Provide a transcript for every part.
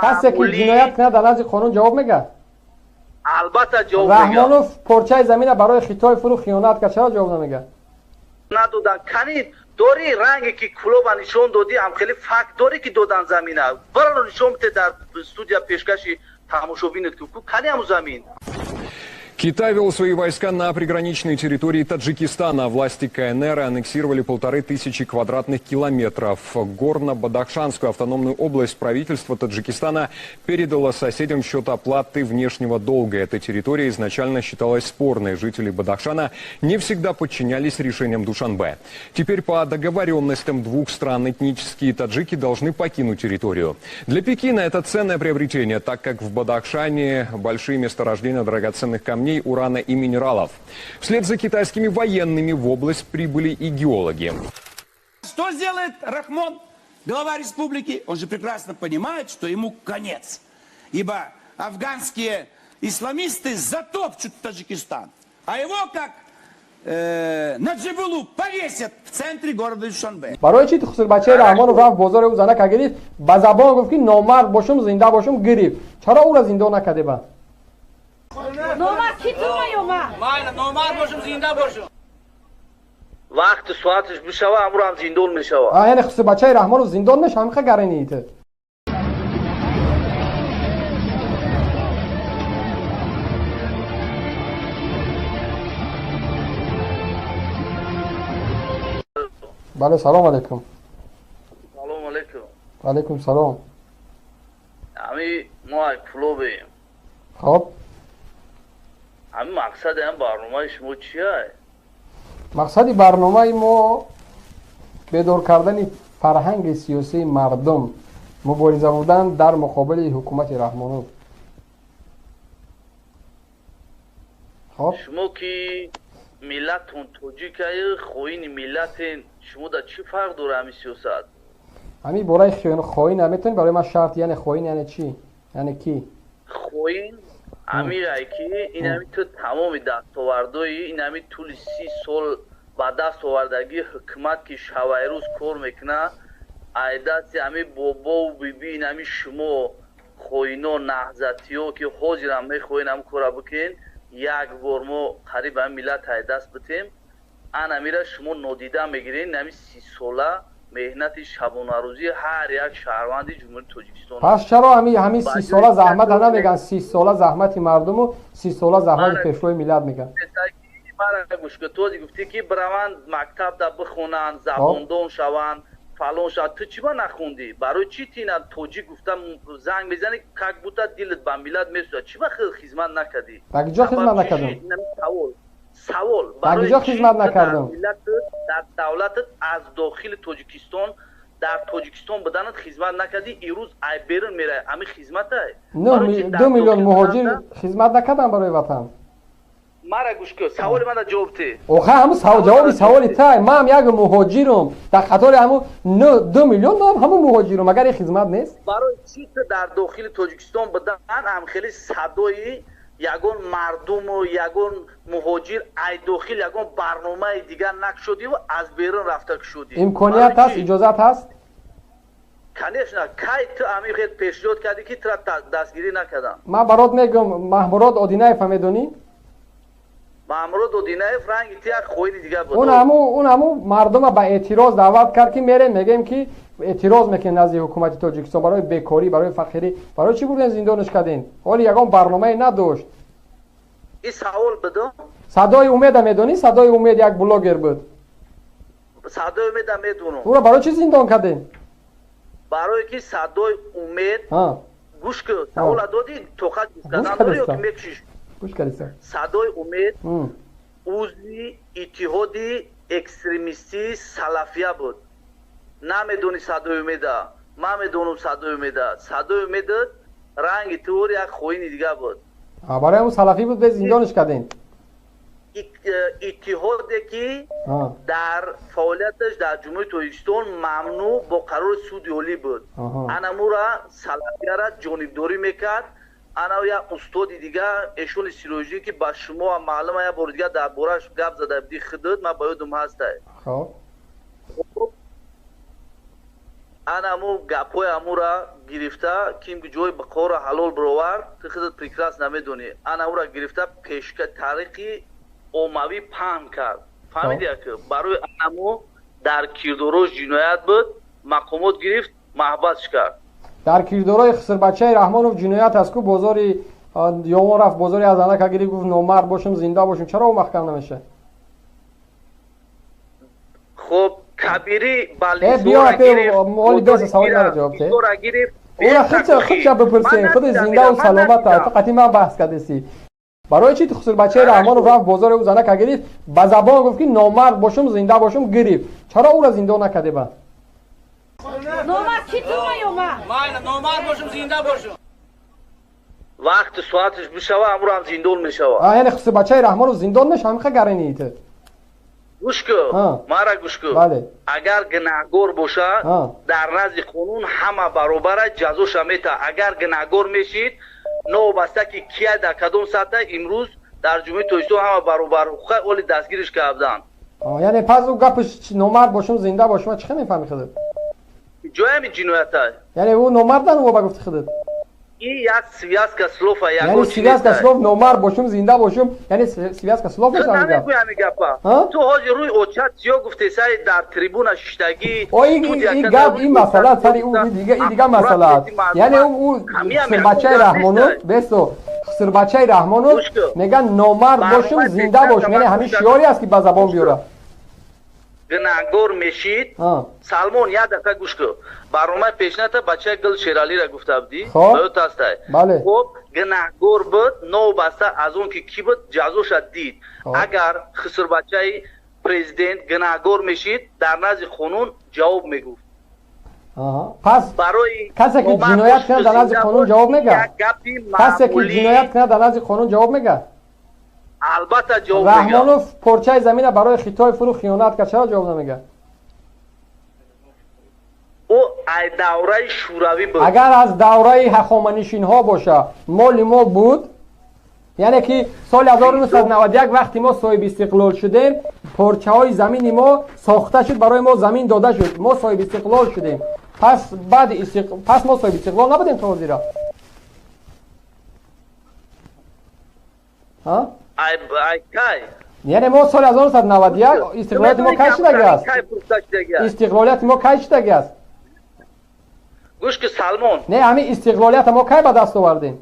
Касе ки ҷиноят кунад, дар назди қонун ҷавоб мегӯяд? Албатта, ҷавоб мегӯяд. Раҳмонов порчаи замина барои Хитой фурӯхт, хиёнат кард, чаро ҷавоб намегӯяд? Надодан. Кани дори ранге ки клуба нишон додӣ, ҳам хеле факт дорӣ ки додан замина. Баро нишон бите дар студия, пешкаши тамошобинат ки кани ҳаму замин. Китай ввел свои войска на приграничной территории Таджикистана. Власти КНР аннексировали 1500 квадратных километров. Горно-Бадахшанскую автономную область правительство Таджикистана передало соседям в счет оплаты внешнего долга. Эта территория изначально считалась спорной. Жители Бадахшана не всегда подчинялись решениям Душанбе. Теперь по договоренностям двух стран этнические таджики должны покинуть территорию. Для Пекина это ценное приобретение, так как в Бадахшане большие месторождения драгоценных камней, урана и минералов. Вслед за китайскими военными в область прибыли и геологи. Что сделает Рахмон, глава республики? Он же прекрасно понимает, что ему конец. Ибо афганские исламисты затопчут Таджикистан. А его, как Наджибулу, повесят в центре города Душанбе. Барои чӣ хусурбачаи Раҳмонов рафт бозори, ӯ занака гирифт, ба забон гуфт, ки номард бошум, зинда бошум, гирифт. Чаро ӯро зиндон накардеба? Номард ки, тума ё ман? Майли, номард бошум, зинда бошум. Вақти соаташ бишава, амро ҳам зиндон мешава. А, яъне хусурбачаи Раҳмонов зиндон мешава, ҳамиха гарании ту? Бале, салом алейкум. Салом алейкум. Алейкум салом. Ами мо ай клубем. Хоб. Ами мақсади ҳам барномаи шумо чия? Мақсади барномаи мо бедор кардани фарҳанги сиёсии мардум, мубориза бурдан дар муқобили ҳукумати Раҳмонов. Хоб. Шумо ки миллатон тоҷикае, хоини миллатен, шумо дар чӣ фарқ дора ҳами сиёсат? Ҳамин бораи хоин наметавонӣ барои ман шарт, яъне хоин яъне чӣ, яъне кӣ? Хоин амирае ки ин ҳами ту тамоми дастовардҳои ин ҳами тӯли 30 сол ба даст овардагии ҳукумат, ки шабайрӯз кор мекунад, ай дасти ҳами бобову биби ин ҳами шумо хоино, наҳзатиҳо, ки ҳозирам мехоҳен ҳам кора бикунен, як бор мо қариб ҳами миллат ай даст битем, ан амира шумо нодида мегирен. Ин ҳами 30сола меҳнати шабонарӯзии ҳар як шаҳрванди Ҷумҳурии Тоҷикистон. Пас чаро ҳамин 30сола заҳмата намеган, 30сола заҳмати мардуму 30сола заҳмати пешвои миллат меган? Мара гӯш кун, ту гуфтӣ, ки бираванд мактабда бихонанд, забондон шаванд, фалон шаванд. Ту чӣ ба нахондӣ? Барои чӣ ти ина тоҷик гуфта занг мезанӣ, как будто дилат ба миллат месӯзад? Чӣ ба хизмат накардӣ? Ба киҷо хизмат накардам? Савол, савол. Ба киҷо хизмат накардам? Дар давлатат, аз дохили Тоҷикистон, дар Тоҷикистон буданат хизмат накардӣ, ирӯз ай берун мерай, ҳами хизматай? 2 миллион муҳоҷир хизмат накардам барои ватан? Мара гӯш кун, саволи мана ҷавоб те. Оха, ҳаму ҷавоби саволи тай. Ман як муҳоҷирум дар қатори ҳаму 2 миллион, ман ҳаму муҳоҷирум. Агар ин хизмат нест? Барои чӣ ту дар дохили Тоҷикистон будан ҳам хеле садои ягон мардуму ягон муҳоҷир ай дохил ягон барномаи дигар накушодиву аз берун рафта кушодӣ? Имконият ҳаст, иҷозат ҳаст? Конечно. Кай ту ҳамин хел пешниҳод кардӣ, ки тура дастгирӣ накардам? Ман барот мегӯям, Маҳмурод Одинаева медонӣ? Маҳмурод Одинаев ранги ти як хоини дигар буд. Он ҳаму мардума ба эътироз даъват кард, ки мерем, мегӯем, ки эътироз мекунем назди ҳукумати Тоҷикистон барои бекорӣ, барои фақирӣ. Барои чӣ бурдем, зиндонаш кардем? Ҳоли ягон барномае надошт. Ин савол бидум. Садои Умеда медонӣ? Садои Умед як блогер буд. Садои Умеда медонам. Ӯро барои чӣ зиндон кардем? Барое ки Садои Умед, гӯш кун, савола додӣ, тоқат гӯш кардан дорӣ ё ки мекушиш? Гӯш кардиса. Садои Умед узви иттиҳоди экстремистии Салафия буд. Намедонӣ Садои Умеда? Ман медонам Садои Умеда. Садои Умеда ранги туор як хоини дигар буд. Барои ҳамун салафӣ буд, бе зиндонаш кардем. Иттиҳоде ки дар фаъолияташ дар Ҷумҳурии Тоҷикистон мамнӯъ бо қарори Суди Олӣ буд, анамура Салафияра ҷонибдорӣ мекард. Ана як устоди дигар, эшони Сироҷиддин, ки ба шумо маълума, як бори дигар дар борааш гап зада будӣ худат, ман ба ёдум ҳастай. Анамо гапҳои амура гирифта, ким ҷои бақора ҳалол бировард, ту худат прекрасно намедонӣ. Анамура гирифта пешка тариқи оммавӣ паҳн кард. Фаҳмидӣ, ки барои анамо дар кирдорош ҷиноят буд, мақомот гирифт, маҳбасш кард. Дар кирдорои хусурбачаи Раҳмонов ҷиноят аст ку, бозори ёвон рафт, бозори азанака гирифт, гуфт номард бошам, зинда бошам. Чаро ӯ маҳкам намешавад? Хуб, Кабирӣ бализора гирифт. Худша бипурсем, худи зиндаву саломат аст, фақат ман баҳс кардеси. Барои чи хусурбачаи Раҳмонов рафт, бозори ӯ занака гирифт, ба забон гуфт, ки номард бошум, зинда бошум, гирифт. Чаро ӯро зиндон накардеба? Номард ки тума ё ман? Номард бошум, зинда бошум. Вақти соаташ бишава, амурам зиндон мешава. Яъне хусурбачаи Раҳмонов зиндон мешава, ҳамиха гарани ту? Гӯш кун, мара гӯш кун. Агар гунаҳгор боша, дар назди қонун ҳама баробара, ҷазоша мета. Агар гунаҳгор мешид, новобаста ки кия, дар кадом сатҳа, имрӯз дар Ҷумҳурии Тоҷикистон ҳама баробар ҳуқуқа, оли дастгириш карданд. Яъне пас ӯ гапаш номард бошум, зинда бошум, чӣ хел мефаҳми худат? Ҷоями ҷиноята. Яъне ӯ номардан ӯ ба гуфти худат? И як связка слов, яъне связка слов, номард бошум, зинда бошум, яъне связка слов мешавад. Намегӯй ҳамин гапа. Ту ҳозир рӯи очат сиё гуфтесай, дар трибуна шиштагӣ. О, ин гап, ин масъала сари ӯ дига, ин дига масъала аст. Яъне ӯ хусурбачаи Раҳмонов бесо, хусурбачаи Раҳмонов мегӯяд номард бошум, зинда бошум, яъне ҳамин шиёре аст, ки ба забон биёрад. Гунаҳгор мешид, Салмон, як дафъа гӯш кун. Барномаи пешната бачаи Гул Шералиро гуфта будӣ, ёд ҳастай? Хуб, гунаҳгор буд, новобаста аз он ки кӣ буд, ҷазоша дид. Агар хусурбачаи президент гунаҳгор мешид, дар назди қонун ҷавоб мегуфт. Пас касе ки ҷиноят кунад, дар назди қонун ҷавоб мегӯяд? Касе ки ҷиноят кунад, дар назди қонун ҷавоб мегӯяд? Албатта ҷавоб. Раҳмонов порчаи замина барои Хитой фурӯх, хиёнат кард, чаро ҷавоб намегӯяд? Ӯ ай давраи Шӯравӣ буд. Агар аз давраи ҳахоманишинҳо боша, моли мо буд. Яъне ки соли 1991 вақти мо соҳиби истиқлол шудем, порчаҳои замини мо сохта шуд, барои мо замин дода шуд, мо соҳиби истиқлол шудем. Пас баъди пас мо соҳиби истиқлол набудем то ҳозира? Яъне мо соли 1991 истиқлолияти мо кай шудаги аст? Истиқлолияти мо кай шудаги аст? Гӯш ки, Салмон. Не, ҳамин истиқлолията мо кай ба даст овардем?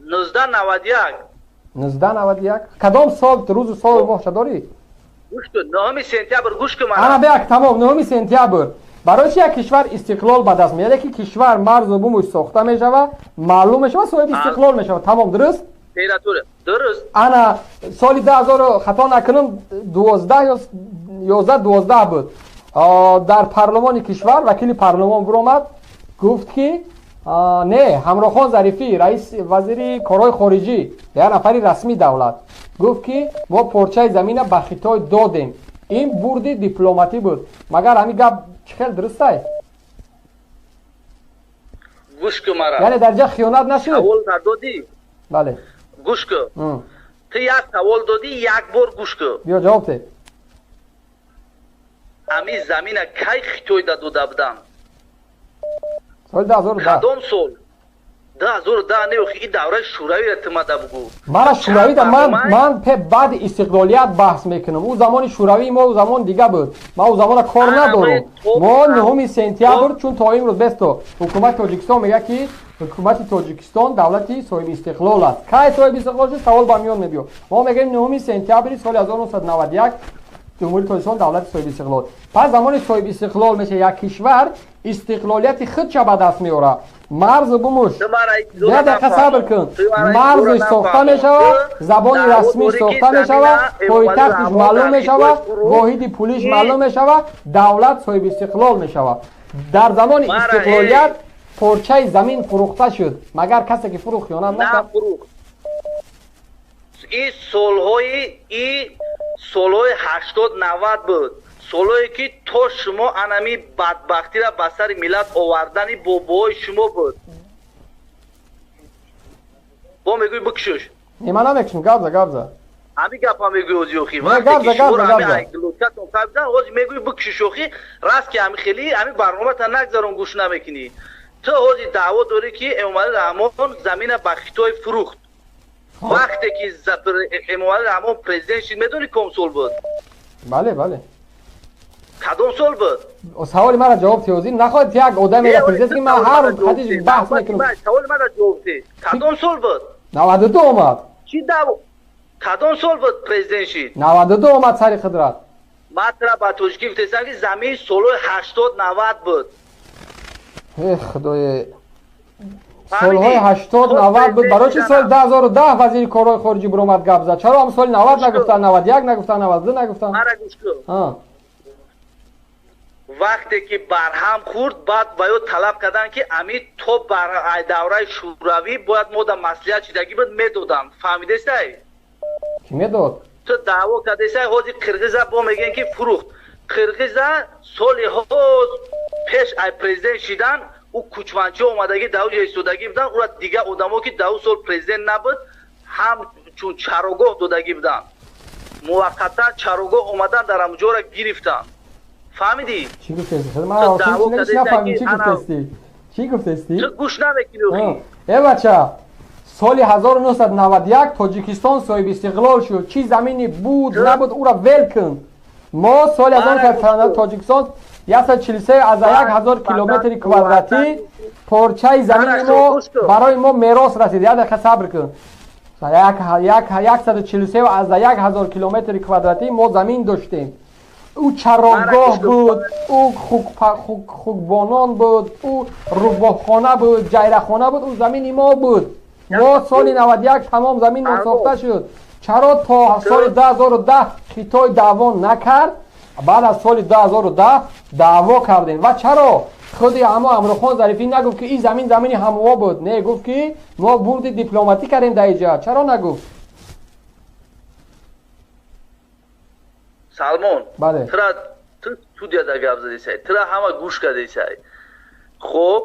1991. 1991 кадом сол, рӯзу солу моҳша дорӣ? Гӯш кун, 9 сентябр, гӯш кун. Ана бияк, тамом, 9 сентябр. Барои чи як кишвар истиқлол ба даст меяд? Ки кишвар марзу бумуш сохта мешава, маълум мешава, соҳиби истиқлол мешава. Тамом, дуруст? Дуруст. Ана соли 2000, хато накунам, 12 ё 11, 12 буд, дар парлумони кишвар вакили парлумон биромад, гуфт ки не, Ҳамроҳхон Зарифӣ, раис, вазири корҳои хориҷӣ, як нафари расмии давлат, гуфт ки мо порчаи замина ба Хитой додем, ин бурди дипломатӣ буд. Магар ҳамин гап чӣ хел дурустай? Гӯш кун мара. Яъне дар ҷа хиёнат нашуд? Савол надодӣ. Бале. Гӯш кун, ту як савол додӣ, як бор гӯш кун. Биё, ҷавоб те. Ҳамин замина кай Хитойда дода буданд? Соли 2010. Кадом сол? 2010 не, охи, ин давраи Шӯравиро ту мада бугӯ. Мара Шӯравида ман баъди истиқлолият баҳс мекунам. Ӯ замони Шӯравии мо, ӯ замон дига буд, ман ӯ замона кор надорам. Мо 9 сентябр, чун то имрӯз бесто ҳукумати Тоҷикистон мегӯяд, ки ҳукумати Тоҷикистон давлати соҳиби истиқлол аст. Кай соҳиби истиқлол шуд, савол ба миён мебиёд. Мо мегӯем 9 сентябри соли 1991 Ҷумҳурии Тоҷикистон давлати соҳиби истиқлол. Пас замони соҳиби истиқлол меша, як кишвар истиқлолияти худша ба даст меорад, марзу бумуш, як дақиқа сабр кун, марзиш сохта мешавад, забони расмиш сохта мешавад, пойтахтиш маълум мешавад, воҳиди пулиш маълум мешавад, давлат соҳиби истиқлол мешавад. Дар замони истиқлолият порчаи замин фурӯхта шуд. Магар касе ки фурӯхт, хиёнат накард? И солҳои 80-90 буд, солҳое ки то шумо анами бадбахтиро ба сари миллат овардани бобоҳои шумо буд. Бо мегӯй бикшуш. Не, ман намекушам, гап за, гап за. Ҳамин гапа мегӯй ози охи. Вақте ки шуморо ҳамин айглоткатон қабидан, ози мегӯй бикушиш охи, раст ки ҳамин хели ҳамин барномата нагзарон, гӯш намекунӣ. Ту ҳози даъво дорӣ, ки Эмомалӣ Раҳмон замина ба Хитой фурӯхт. Вақте ки Эмомалӣ Раҳмон президент шид, медонӣ ком сол буд? Бале, бале. Кадом сол буд? Саволи маро ҷавоб тиёзӣ. Нахоҳед як одамеро президент, ки ман ҳар рӯз хатиш баҳс мекунам. Саволи маро ҷавоб те. Кадом сол буд? 92 омад. Чӣ даъво? Кадом сол буд президент шид? 92 омад сари қудрат. Ман тура ба тоҷикӣ гуфтестам, ки замин солҳои 80-90 буд. Э, худое, солҳои 80-90 буд. Барои чи соли 2010 вазири корҳои хориҷӣ биромад, гап зад? Чаро ҳам соли 90 нагуфтанд, 91 нагуфтанд, 92 нагуфтанд? Мара гӯш кун. Вақте ки барҳам хӯрд, баъд ба ё талаб карданд, ки ами то давраи Шӯравӣ бояд мо да маслиҳат шидагӣ буд, медоданд. Фаҳмидестай? Кӣ медод? Ту даъво кардесай, ҳози қирғиза бо мегӯен, ки фурӯхт. Қирғиза соли ҳоз пеш ай президент шидан, ӯ кучманчи омадагӣ, дар ӯ истодагӣ буданд. Ӯра дигар одамо, ки дар ӯ сол президент набуд, ҳам чун чарогоҳ додагӣ буданд. Муваққатан чарогоҳ омадан, дар ҳамҷора гирифтанд. Фаҳмидӣ? Чӣ гуфтести? Ман нафаҳмидам, чӣ гуфтести? Чӣ гуфтести? Ту гӯш намекунӣ. Э, бача, соли 1991 Тоҷикистон соҳиби истиқлол шуд. Чӣ замини буд, набуд, ӯра вел кун. Мо соли 1991 Тоҷикистон 143 аз 1 ҳазор километри квадратӣ порчаи замини мо барои мо мерос расид. Як дақиқа сабр кун. 143 аз 1 ҳазор километри квадратӣ мо замин доштем. Ӯ чарогоҳ буд, ӯ хукбонон буд, ӯ рӯбоҳхона буд, ҷайрахона буд, ӯ замини мо буд. Мо соли 91 тамом замин сохта шуд. Чаро то соли 2010 Хитой даъво накард? Баъд аз соли 2010 даъво кардем. Ва чаро худи ҳамо Амрухон Зарифӣ нагуфт, ки ин замин замини ҳамво буд? Не, гуфт, ки мо бурди дипломатӣ кардем дар иҷа. Чаро нагуфт? Салмон. Бале. Тура ту студияда гап задисай, тура ҳама гӯш кардисай. Хуб,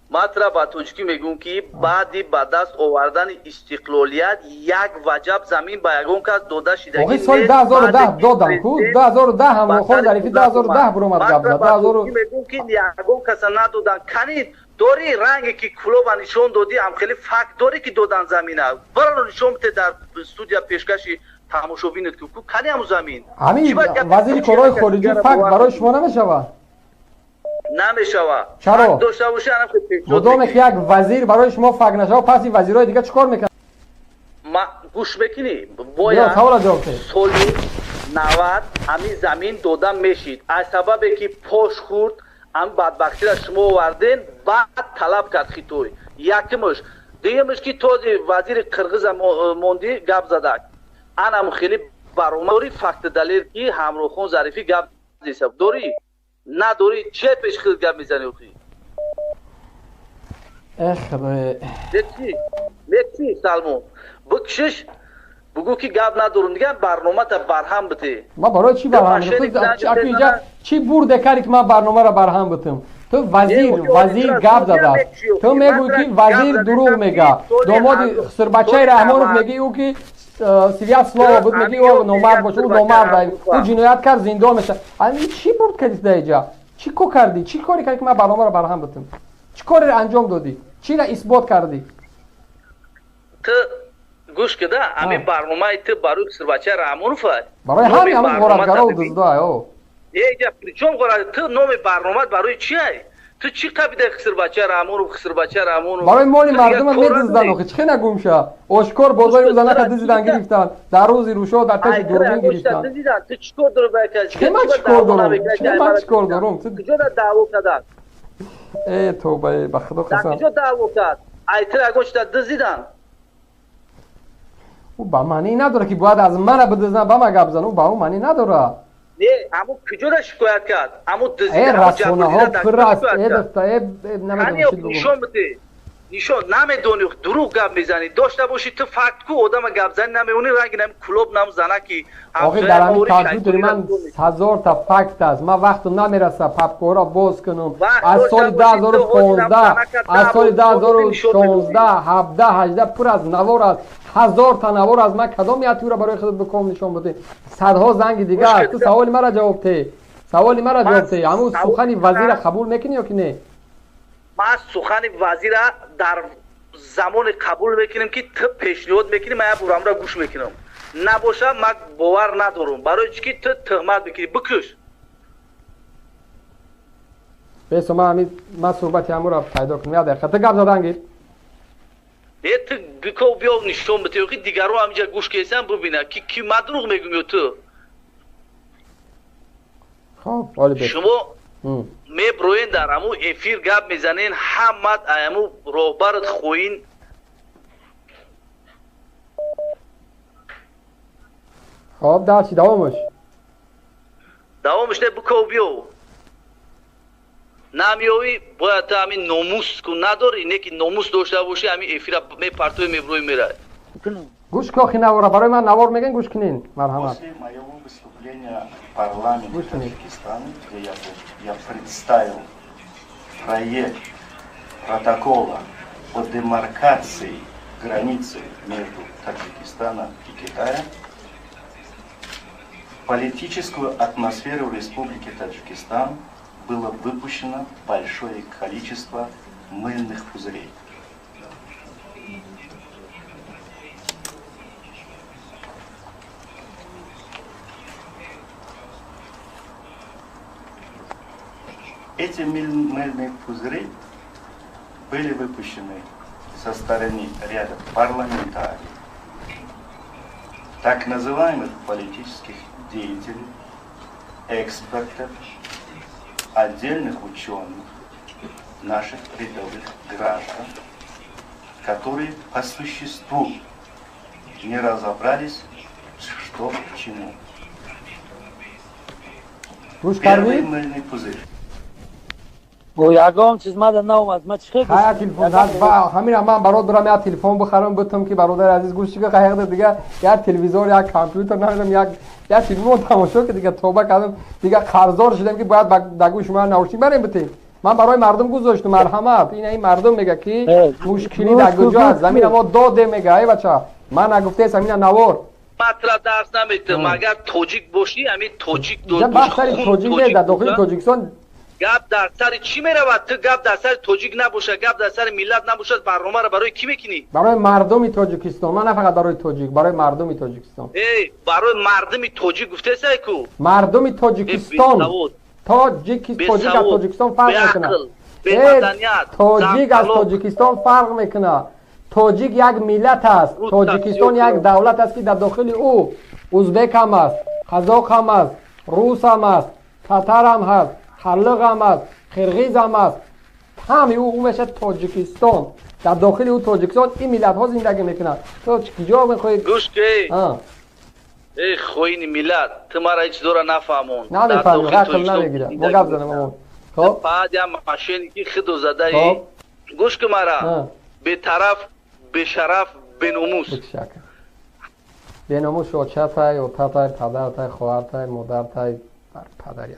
ман тура ба тоҷикӣ мегӯм, ки баъди ба даст овардани истиқлолият як ваҷаб замин ба ягон кас дода шидагӣ. Охи, соли 2010 додам ку, 2010 Ҳамрохон Зарифӣ 2010 биромад, гап зад. Мегӯм, ки ягон каса надодан. Кани дори ранге, ки клуба нишон додӣ, ам хеле факт дорӣ, ки додан замина? Баро нишон бите дар студия, пешкаши тамошобинат ку. Кани ҳаму замин? Ҳамин вазири корҳои хориҷӣ факт барои шумо намешавад? Намешавад. Чаро? Дошта бошӣ. Мудоме ки як вазир барои шумо факт нашавад, пас ин вазирҳои дигар чӣ кор мекунанд? Ма гӯш мекунӣ? Бояд савола ҷавоб деҳ. Соли 90 ҳамин замин дода мешид. Аз сабабе ки пош хӯрд, ҳамин бадбахтиро шумо оварден, баъд талаб кард Хитой. Якумш. Дуюмш, ки този вазири қирғиза мондӣ, гап задак. Анам хеле баромад дорӣ, факти далел, ки Ҳамрохон Зарифӣ гап зеса дорӣ? Надорӣ, че пеш хел гап мезанӣ охи? Эх, худое. Мекчи, Салмон, бикшиш, бугӯ, ки гап надорум, дигар барномата барҳам бите. Ма барои чӣ барҳам? Инҷа чӣ бурде карди, ки ман барномаро барҳам битам? Ту вазир гап задааст, ту мегӯӣ, ки вазир дурӯғ мега. Домоди хусурбачаи Раҳмонов мегӯи, ӯ ки Свят Слово буд, мегӯи ӯ номард боша, ӯ номард, ӯ ҷиноят кард, зиндон меша. Ами чӣ бурд кардӣ дар иҷа? Чӣ ко кардӣ? Чӣ кори кардӣ, ки ман барномаро барҳам битам? Чӣ кореро анҷом додӣ? Чиро исбот кардӣ? Ту гӯш кида, ҳамин барномаи ту барои хусурбачаи Раҳмонов. Барои ҳамин ҳамин ғоратгарову дуздоа. Эҷа причём ғорат? Ту номи барномат барои чиай? Ту чӣ қабидаи хусурбача Раҳмонов, хусурбача Раҳмонов? Барои моли мардума медузданд охи, чӣ хена гум ша? Ошкор бозори ӯзанака дизидан, гирифтанд, дар рӯзи рӯшо дар пеши дурбин гирифтанд. Ту чӣ кор дорӣ ба кас? Чӣ ман чӣ кор дорам? Чӣ ман чӣ кор дорам? Куҷо даъво карданд? Э, тавба, ба Худо қасам. Куҷо даъво кард? Ай ту ягон чита дизидан? Ӯ ба маънӣ надорад, ки бояд аз мана бидизнанд, ба ма гап зан. Ӯ ба ӯ маънӣ надорад. Не, аммо куҷода шикоят кард? Аммо э, расонаҳо пур аст. Э, э, намедонам чӣ бигӯм. Нишон бите. Нишон намедонӣ, дурӯғ гап мезанӣ. Дошта бошӣ ту факт ку, одама гап зани намемонӣ, ранги нами кулоб нам занаки. Охи дар ҳамин компютери ман 1000 та факт аст. Ман вақтам намераса папкора боз кунам. Аз соли 2015, аз соли 2016, 17, 18 пур аз навор аст. 1000 та навор аз ман кадом ятюра барои худат биком нишон будӣ? Садҳо занги дигар аст. Ту саволи мара ҷавоб те. Саволи мара ҷавоб те. Ҳамун сухани вазира қабул мекунӣ ё ки не? Ман сухани вазира дар замоне қабул мекунем, ки ту пешниҳод мекунӣ, ман як бурамра гӯш мекунам. Набоша, ман бовар надорам. Барои чӣ ки ту тӯҳмат мекунӣ? Бикуш. Бесо, ман ҳамин ман суҳбати ҳамура пайдо кунам. Як дақиқа, ту гап задан гир. Не, ту биков, биё нишон бите, ки дигарон ҳаминҷа гӯш кесан, бубинад, ки ки ман дурӯғ мегӯм ё ту. Хоб, оли бес. Шумо меброен, дар ҳамун эфир гап мезанен, ҳамат ҳамун роҳбарат хоин. Хоб, дарси давомаш. Давомаш не, биков, биё. Намеёвӣ, бояд ту ҳамин номус ку надорӣ, не ки номус дошта бошӣ, ҳамин эфира мепартои, меброи, мерай. Гӯш кохи навора, барои ман навор мегӯен, гӯш кунин, марҳамат. После моего выступления в парламенте Таджикистана, где я представил проект протокола о демаркации границы между Таджикистаном и Китаем, в политическую атмосферу Республики Таджикистан было выпущено большое количество мыльных пузырей. Эти мыльные пузыри были выпущены со стороны ряда парламентариев, так называемых политических деятелей, экспертов, отдельных ученых, наших рядовых граждан, которые по существу не разобрались, что к чему. Гӯш Первый кардӣ? мыльный пузырь. Ягон чиз мада наомад, ма чӣ? Ха, телефон ҳамина ман барот дорам, як телефон бихарам бутам, ки бародари азиз, гӯш ки қайиқда дига як телевизор, як компютер намедонам, як телефон тамошо ки дига тоба кардам, дига қарздор шудам, ки бояд ба гӯши ман наушник барем битем. Ман барои мардум гузоштум, марҳамат. Ин мардум мега, ки мушкилӣ дар куҷо аст. Замина мо додем, мега. Эй бача, ман нагуфтаестам, ина навор. Матра дарс наметам. Агар тоҷик бошӣ, ҳамин тоҷик. Баҳс сари тоҷик нест, дар дохили Тоҷикистон. Гап дар сари чӣ меравад? Ту гап дар сари тоҷик набошад, гап дар сари миллат набошад, барномаро барои кӣ мекунӣ? Барои мардуми Тоҷикистон. Ман на фақат барои тоҷик, барои мардуми Тоҷикистон. Эй, барои мардуми тоҷик гуфтесай ку. Мардуми Тоҷикистон, тоҷик, тоҷик аз Тоҷикистон фарқ мекунад. Тоҷик аз Тоҷикистон фарқ мекунад. Тоҷик як миллат аст, Тоҷикистон як давлат аст, ки дар дохили ӯ узбек ҳам аст, қазоқ ҳам аст, рус ҳам аст, татар ҳам ҳаст, қаллиқ ҳам аст, қирғиз ҳам аст. Ҳами ӯ мешавад Тоҷикистон. Дар дохили ӯ Тоҷикистон ин миллатҳо зиндагӣ мекунанд. Ту киҷо мехоҳӣ? Гӯш ки, эй хоини миллат, ту мара ҳеҷ дора нафаҳмон. Намефаҳмӣ, ақл намегирад. Мо гап занем. Хоб, баъд як мошенники худо задаи. Гӯш ки мара, бетараф, бешараф, беномус. Беномус очатай, отатай, падартай, хоҳартай, модартай, падари.